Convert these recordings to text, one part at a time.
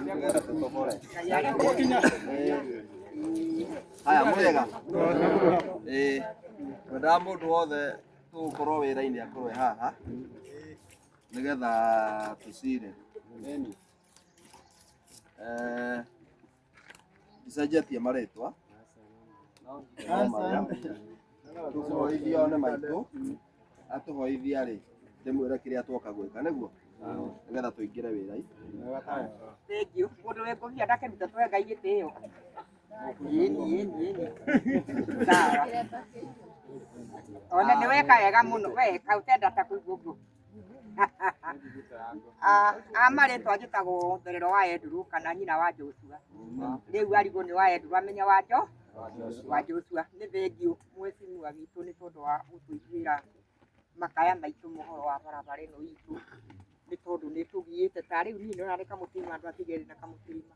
Nĩgetha tũtobore. Haya, mũrĩega? Ĩĩ, ngwendaga mũndũ wothe tũgũkorwo wĩra-inĩ akorwo e haha nĩgetha tũcire. Eh, ndicenjetie marĩtwa no marĩa tũkũhoithio nĩ maitũ atũhoithia rĩ ndĩmwĩre kĩrĩa twoka gwĩka nĩguo nĩgetha tũingĩre wĩra-inĩ. Thank you. Mũndũ wĩ ngũbia ndakĩruta tũhe Ngai gĩtĩo. Ĩni, ĩni, ĩni. Sawa. Ona nĩ weka wega mũno. We kaũtenda ta kũigua ũguo. Ah, a marĩtwa njĩtagwo Therero wa Enduru kana nyina wa Joshua. Rĩu arigwo nĩ wa Enduru amenya wa Jo wa Joshua. Nĩ thengiũ mwecimua witũ nĩ tondũ wa gũtũiguĩra makaya maitũ mohoro wa barabara ĩno itũ nĩ tondũ nĩ tũgiĩte ta rĩu niĩ nĩũrona nĩ kamũtĩma andũ atigeri na kamũtĩma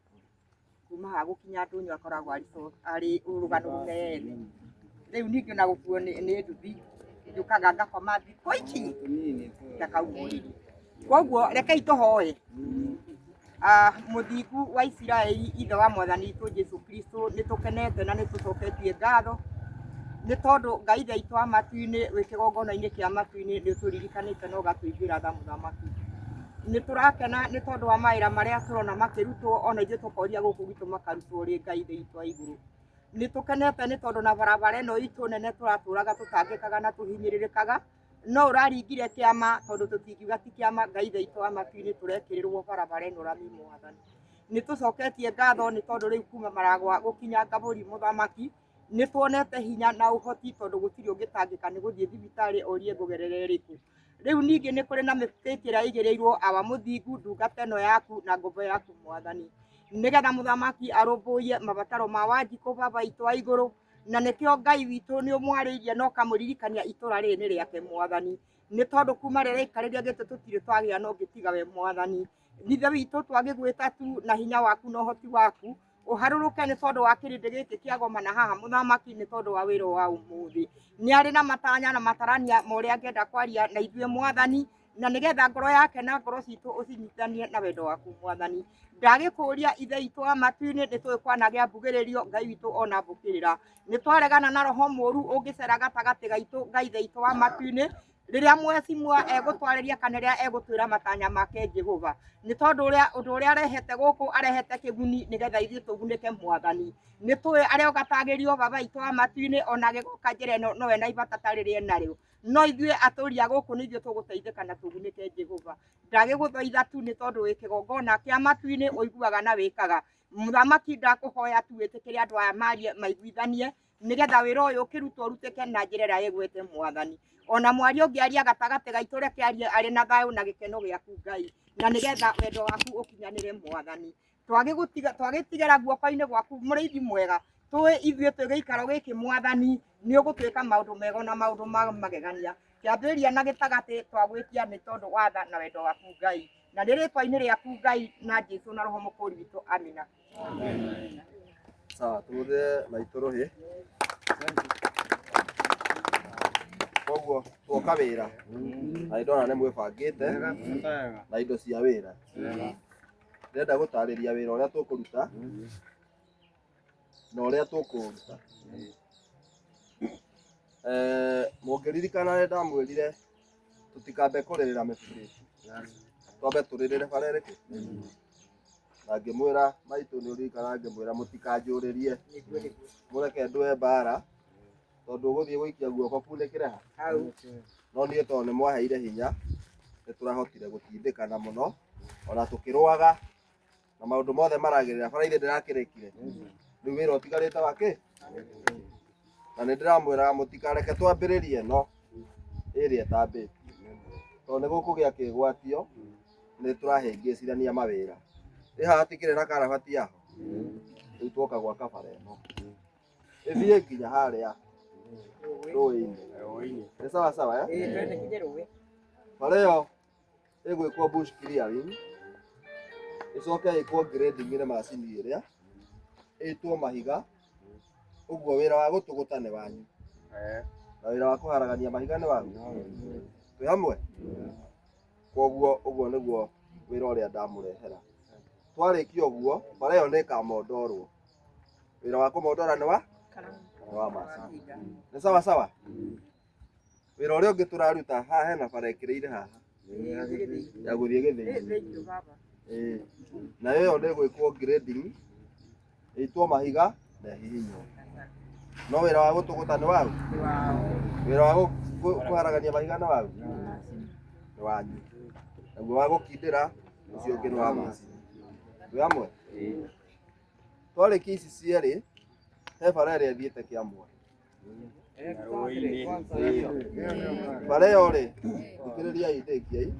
kuma haha gũkinya ndũnyũ akoragwo arĩ arĩ rũgano rũnene. Rĩu ningĩ ona gũkuo nĩ nduthi njũkaga ngakoma thikũ ici ndakauma ũrĩrĩ. Koguo rekei tũhoe. Ah, mũthingu wa Isiraeli ithe wa mwathani witũ Jesu Kristo nĩ tũkenete na nĩ tũcoketie ngatho nĩ tondũ Ngai ithe witũ wa matu-inĩ wĩ kĩgongona-inĩ kĩa matu-inĩ nĩ ũtũririkanĩte na ũgatũiguĩra tha mũthamaki. Nĩ tũrakena nĩ tondũ wa mawĩra marĩa tũrona makĩrutwo ona ithuĩ tũkoria gũkũ gwitũ makarutwo rĩ Ngai ithe witũ wa igũrũ. Nĩ tũkenete nĩ tondũ na barabara ĩno itũ nene tũratũraga tũtangĩkaga na tũhinyĩrĩrĩkaga no ũraringire kĩama tondũ tũtingiuga ti kĩama Ngai ithe witũ wa matu-inĩ tũrekĩrĩrwo barabara ĩno rami mwathani. Nĩ tũcoketie ngatho nĩ tondũ rĩu kuma Maragwa gũkinya Ngabũri mũthamaki nĩ tuonete hinya na ũhoti tondũ gũtirĩ ũngĩtangĩka nĩ gũthiĩ thibitarĩ orie ngũgerera ĩrĩkũ. Rĩu ningĩ nĩ kũrĩ na mĩtĩ ĩrĩa ĩigĩrĩirwo awa mũthingu ndungata ĩno yaku na ngombo yaku mwathani nĩgetha mũthamaki arũmbũiye mabataro ma Wanjikũ baba witũ wa igũrũ na nĩkĩo Ngai witũ nĩ ũmwarĩirie na ũkamũririkania itũra rĩrĩ nĩ rĩake mwathani nĩ tondũ kuma rĩrĩa aikarĩria gĩtĩ tũtirĩ twagĩa na ũngĩ tiga we mwathani. Ithe witũ twagĩgwĩta tu na hinya waku na ũhoti waku ũharũrũke nĩ tondũ wa kĩrĩndĩ gĩkĩ kĩagomana haha mũthamaki nĩ tondũ wa wĩra wa ũmũthĩ. Nĩ arĩ na matanya na matarania ma ũrĩa angĩenda kwaria na ithuĩ mwathani na nĩgetha ngoro yake na ngoro citũ ũcinyitithanie na wendo waku mwathani. Ndagĩkũria ithe witũ wa matu-inĩ nĩ tũĩ kwanagĩa mbugĩrĩrio Ngai witũ ona mbũkĩrĩra. Nĩ twaregana na roho mũru ũngĩcera gatagatĩ gaitũ Ngai ithe witũ wa matu-inĩ rĩrĩa mwecimua egũtwarĩria kana rĩrĩa egũtwĩra matanya make Jehova nĩ tondũ ũrĩa ũndũ ũrĩa arehete gũkũ arehete kĩguni nĩgetha ithuĩ tũgunĩke mwathani. Nĩ tũĩ arĩa ũgatagĩrio baba witũ wa matu-inĩ ona agĩgoka njĩra ĩno nowe na ibata ta rĩrĩa enarĩo no ithuĩ atũri a gũkũ nĩ ithuĩ tũgũteithĩka na tũgunĩke Jehova. Ndagĩgũthaitha tu nĩ tondũ wĩ kĩgongona kĩa matu-inĩ ũiguaga na wĩkaga. Mũthamaki ndakũhoya tu wĩtĩkĩre andũ aya marie maiguithanie nĩgetha wĩra ũyũ ũkĩrutwo ũrutĩke na njĩra ĩrĩa ĩgwete mwathani. Ona mwaria ũngĩaria gatagatĩ gaitũ reke arie arĩ na thayũ na gĩkeno gĩaku Ngai na nĩgetha wendo waku ũkinyanĩre mwathani. Twagĩtigĩra guoko-inĩ gwaku mũrĩithi mwega tũĩ ithuĩ twĩ gĩikaro gĩkĩ mwathani nĩ ũgũtwĩka maũndũ mega na maũndũ ma magegania. Kĩambĩrĩria na gĩtagatĩ twagwĩtia nĩ tondũ wa tha na wendo waku Ngai na nĩ rĩtwa-inĩ rĩaku Ngai na Jesu na Roho mũkũri witũ amina. Sawa, tũhũthĩre maitũ rũhĩ. Koguo tuoka wĩra na nĩ ndona nĩ mwĩbangĩte na indo cia wĩra. Ndĩrenda gũtarĩria wĩra ũrĩa tũkũruta na ũrĩa tũkũũruta. Eh, mũngĩririkana nĩ ndamwĩrire tũtikambe kũrĩrĩra mĩbuto twambe tũrĩrĩre bara ĩrĩkũ na ngĩmwĩra maitũ nĩ ũririkana ngĩmwĩra mũtikanjũrĩrie mũreke ndũe mbara tondũ ũgũthiĩ gũikia guoko kunĩkĩre ha no niĩ tondũ nĩ mwaheire hinya nĩ tũrahotire gũtindĩkana mũno ona tũkĩrũaga na maũndũ mothe maragĩrĩra bara ithe ndĩrakĩrĩkire rĩu wĩra ũtigarĩte wa kĩ na nĩ ndĩramwĩraga mũtikareke twambĩrĩrie ĩno ĩrĩa ĩtambĩtie tondũ nĩ gũkũgĩa kĩgwatio nĩ tũrahĩngĩcithania mawĩra ĩ haha hatikĩrĩ na karabati yaho rĩu twoka gwaka bara ĩno ĩthiĩ nginya harĩa rũĩ-inĩ nĩ sawa sawa eh? Bara ĩyo ĩgwĩkwo bush clearing ĩcoke ĩkwo grading nĩ macini ĩrĩa ĩitwo mahiga ũguo wĩra wa gũtũgũta nĩ wanyu na wĩra wa kũharagania mahiga nĩ wanyu twĩ hamwe koguo ũguo nĩguo wĩra ũrĩa ndamũrehera. Twarĩkia ũguo bara ĩyo nĩ ĩkamondorwo. Wĩra wa kũmondora nĩ wa nĩ wa maci. Nĩ sawa sawa. Wĩra ũrĩa ũngĩ tũraruta haha hena bara ĩkĩrĩire haha ya gũthiĩ gĩthĩi. Ĩĩ. Nayo ĩyo nĩ ĩgwĩkwo grading, ĩitwo mahiga na ĩhihinywo. No wĩra wa gũtũgũta nĩ waũ? Wĩra wa kũharagania mahiga nĩ waũ? Nĩ wanyu. Naguo wa gũkindĩra ũcio ũngĩ nĩ wa macini. Twĩ hamwe? Twarĩkia ici cierĩ, he bara ĩrĩa ĩthiĩte Kĩamwa. Bara ĩyo rĩ, thikĩrĩriai ndĩkiai.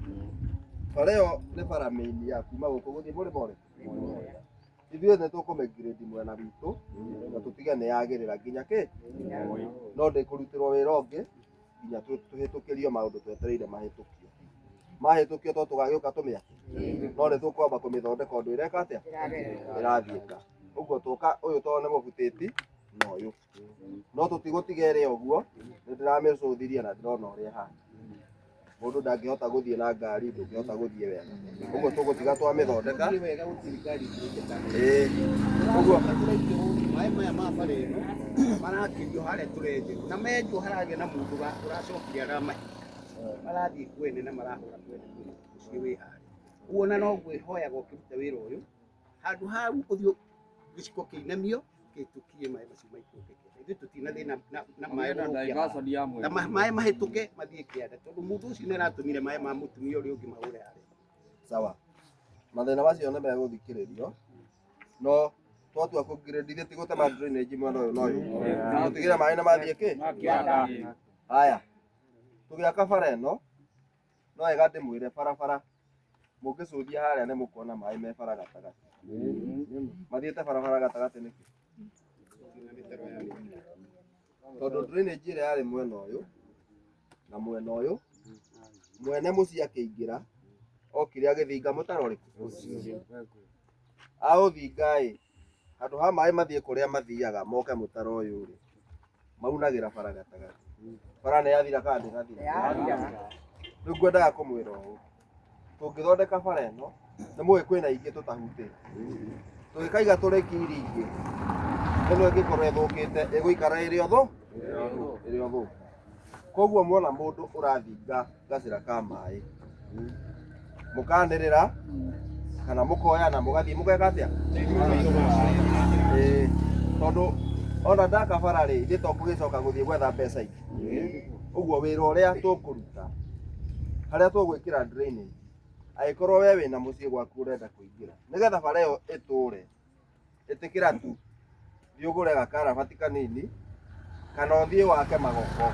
Bara ĩyo nĩ bara main ya kuma gũkũ gũthiĩ mũrĩmo ũrĩkũ? Ithuĩ nĩ tũkũmĩgrade mwena witũ na tũtige nĩ yagĩrĩra nginya kĩ no ndĩkũrutĩrwo wĩra ũngĩ nginya tũhĩtũkĩrio maũndũ twetereire mahĩtũkio. Mahĩtũkio to tũgagĩũka tũmĩake, no nĩ tũkwamba kũmĩthondeka ũndũ ĩreka atĩa, ĩrathiĩka. Ũguo tũka ũyũ tondũ nĩ mũbutĩti na ũyũ no tũtigũtiga ĩrĩ ũguo, nĩ ndĩramĩcũthirie na ndĩrona ũrĩa ĩhana. Mũndũ ndangĩhota gũthiĩ na ngari, ndũngĩhota gũthiĩ wega. Ũguo tũgũtiga twamĩthondeka. Ĩĩ. Ũguo maĩ maya ma bara ĩno marakĩrio harĩa tũrenjerwo na menjwo haragĩa na mũndũ ũracokire aramahinga marathiĩ kwene na marahũra kwene kwene ũcio wĩ harĩa ũguo na no ngwĩhoyaga ũkĩruta wĩra ũyũ handũ hau ũthiĩ gĩciko kĩinamio kĩhĩtũkie maĩ macio maikũrũke kĩanda. Ithuĩ tũtirĩ na thĩna na maĩ gũthũkia na maĩ mahĩtũke mathiĩ kĩanda tondũ mũndũ ũcio nĩ aratũmire maĩ ma mũtumia ũrĩa ũngĩ mahũre harĩa. Sawa. Mathĩna macio nĩ megũthikĩrĩrio no twatua kũgrade ithuĩ ti gũtema drainage mwena ũyũ na ũyũ gũtigĩra maĩ nĩ mathiĩ kĩ. Haya, tũgĩaka bara ĩno no wega ndĩmwĩre barabara mũngĩcũthia harĩa nĩ mũkuona maĩ me bara gatagatĩ. Mathiĩte barabara gatagatĩ nĩkĩ? Tondũ drainage ĩrĩa yarĩ mwena ũyũ na mwena ũyũ, mwene mũciĩ akĩingĩra okire agĩthinga mũtaro ũrĩkũ? Aũthinga ĩ, handũ ha maĩ mathiĩ kũrĩa mathiaga moke mũtaro ũyũ rĩ, maunagĩra bara gatagatĩ. Bara nĩ yathira kana ndĩrathira? Rĩu ngwendaga kũmwĩra ũũ, tũngĩthondeka bara ĩno nĩ mũĩ kwĩna ingĩ tũtahutĩtie, tũgĩkaiga tũrĩki iria ingĩ, ĩno ĩngĩkorwo ĩthũkĩte ĩgũikara ĩrĩ o ĩrĩ o thũku. Koguo muona mũndũ ũrathinga gacĩra ka maĩ, mũkanĩrĩra kana mũkoyana mũgathiĩ mũgeka atĩa? Ĩĩ, tondũ ona ndaka bara rĩ, ithuĩ to ngũgĩcoka gũthiĩ gwetha mbeca ingĩ. Ũguo wĩra ũrĩa tũkũruta harĩa tũgwĩkĩra drainage, angĩkorwo we wĩna mũciĩ gwaku ũrenda kũingĩra, nĩgetha bara ĩyo ĩtũre, ĩtĩkĩra tu thiĩ ũgũre gakarabati kanini kana ũthiĩ wake magoko.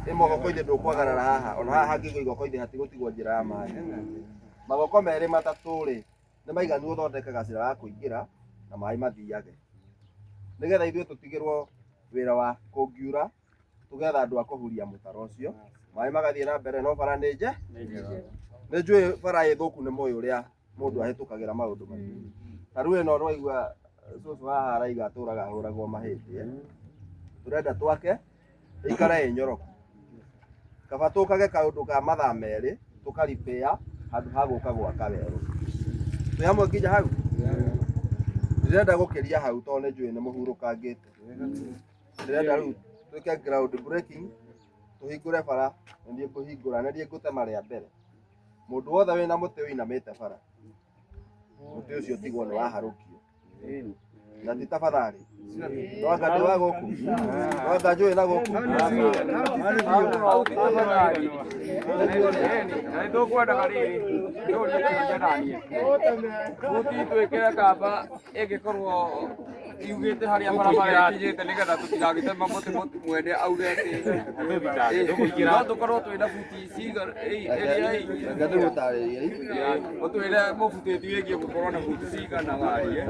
Ĩ magoko ithe ndũkwagarara haha, ona haha hangĩigwo igoko ithe hatigũtigwo njĩra ya maĩ. Magoko merĩ matatũ rĩ, nĩ maiganu ũthondeke gacĩra ga kũingĩra na maĩ mathiage, nĩgetha ithuĩ tũtigĩrwo wĩra wa kũngiura tũgetha andũ a kũhuria mũtaro ũcio, maĩ magathiĩ na mbere. No bara nĩ nje, nĩ njũĩ bara ĩ thũku, nĩ mũĩ ũrĩa mũndũ ahĩtũkagĩra maũndũ maingĩ. Ta rĩu ĩno rwaigua cũcũ haha araiga atũraga ahũragwo mahĩndĩ, tũrenda twake ĩikare ĩ nyoroku. Kaba tũkage kaũndũ ka mathaa merĩ tũkaripĩa handũ ha gũka gwaka werũ. Twĩ hamwe nginya hau? Ndĩrenda gũkĩria hau tondũ nĩ njũĩ nĩ mũhurũkangĩte. Ndĩrenda rĩu twĩke ground breaking, tũhingũre bara, nĩ niĩ ngũhingũra, nĩ niĩ ngũtema rĩa mbere. Mũndũ wothe wĩna mũtĩ ũinamĩte bara, mũtĩ ũcio tigwo nĩ waharũkio. Na ti tafadhali. No anga ndĩ wa gũkũ? No anga njũĩ na gũkũ? Na nĩ tũkwendaga rĩrĩ ndũrie kĩũria naniĩ buti twĩkĩre kamba ĩngĩkorwo yugĩte harĩa barabara ĩkinyĩte nĩgetha tũtigagĩtema mũtĩ mwene auge atĩ no tũkorwo twĩna buti cigana ĩrĩa Reke ndĩmũtarĩrie. Ũtwĩre mũbutĩti wĩgiĩ gũkorwo na buti cigana warie.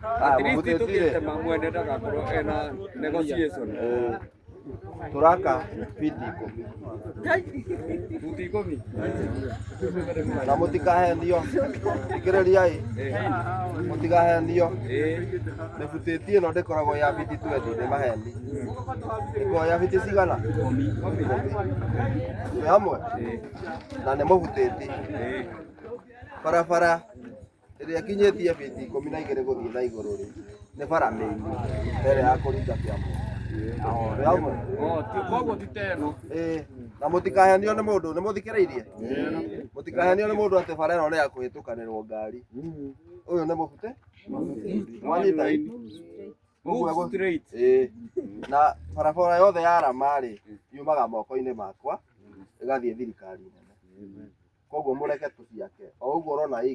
Ah, At least mũbutĩti rĩ, tũgĩtema mwene ndagakorwo ena negotiation. Tũraka biti 10. Buti 10. Na mũtikahenio, thikĩrĩriai, mũtikahenio. Mĩbutĩti ĩno ndĩkoragwo ya biti 20, nĩ maheni. Ĩkoragwo ya biti cigana? 10. Twĩ hamwe? Na nĩ mũbutĩti. Barabara Ĩrĩa ĩkinyĩtie biti 12 gũthiĩ na igũrũ rĩ, nĩ bara mĩini ĩrĩa ya kũringa kĩamũ. Twĩ hamwe? Koguo ti ta ĩno. Ĩĩ, na mũtikahenio nĩ mũndũ, nĩ mũthikĩrĩirie? Mũtikahenio nĩ mũndũ atĩ bara ĩno nĩ ya kũhĩtũkanĩrwo ngari. Ũyũ nĩ mũbute? Mwanyita? Move straight. Ĩĩ, na barabara yothe ya rama rĩ, yumaga moko-inĩ makwa ĩgathiĩ thirikari nene. Koguo mũreke tũciake o ũguo ũrona.